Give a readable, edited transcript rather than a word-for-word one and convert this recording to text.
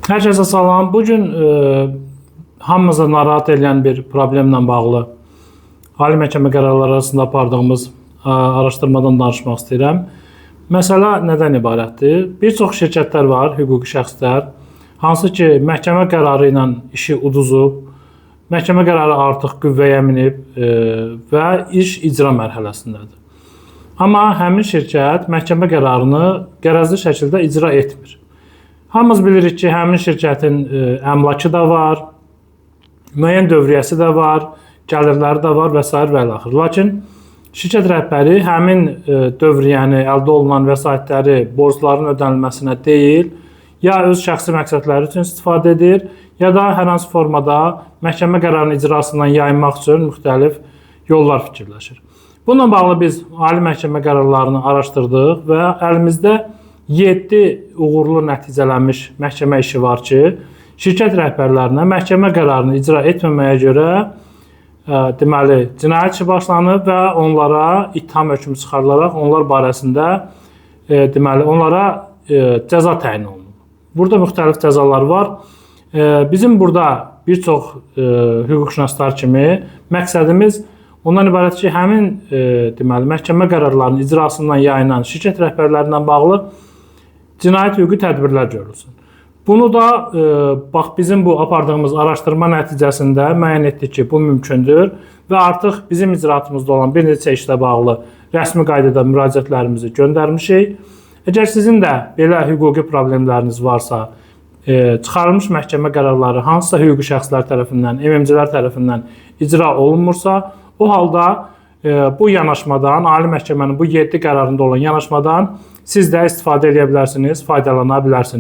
Hər kəsə salam. Bu gün hamımızı narahat edən bir problemlə bağlı Ali Məhkəmə qərarları arasında apardığımız araşdırmadan danışmaq istəyirəm. Məsələ nədən ibarətdir? Bir çox şirkətlər var, hüquqi şəxslər, hansı ki, məhkəmə qərarı ilə işi uduzub, məhkəmə qərarı artıq qüvvəyə minib və iş icra mərhələsindədir. Amma həmin şirkət məhkəmə qərarını qərəzli şəkildə icra etmir. Hamımız bilirik ki, həmin şirkətin əmlakı da var, müəyyən dövriyyəsi də var, gəlirləri də var və sair və ilaxır. Lakin şirkət rəhbəri həmin dövriyyəni, əldə olunan vəsaitləri borcların ödənilməsinə deyil, ya öz şəxsi məqsədləri üçün istifadə edir, ya da hər hansı formada məhkəmə qərarının icrasından yayınmaq üçün müxtəlif yollar fikirləşir. Bununla bağlı biz Ali Məhkəmə qərarlarını araşdırdıq və əlimizdə 7 uğurlu nəticələnmiş məhkəmə işi var ki, şirkət rəhbərlərinə məhkəmə qərarını icra etməməyə görə deməli cinayət işi başlanıb və onlara ittiham hökmü çıxarılaraq onlar barəsində deməli onlara cəza təyin olunub. Burada müxtəlif cəzalar var. Bizim burada bir çox hüquqşünaslar kimi məqsədimiz ondan ibarət ki, həmin deməli məhkəmə qərarlarının icrasından yayınan şirkət rəhbərlərindən bağlı cinayət hüquqi tədbirlər görülsün. Bunu da bax bizim bu apardığımız araşdırma nəticəsində müəyyən etdik ki, bu mümkündür və artıq bizim icraatımızda olan bir neçə işlə bağlı rəsmi qaydada müraciətlərimizi göndərmişik. Əgər sizin də belə hüquqi problemləriniz varsa, çıxarılmış məhkəmə qərarları hansısa hüquqi şəxslər tərəfindən, MMC-lər tərəfindən icra olunmursa, o halda bu yanaşmadan, Ali Məhkəmənin bu 7 qərarında olan yanaşmadan siz də istifadə edə bilərsiniz, faydalana bilərsiniz.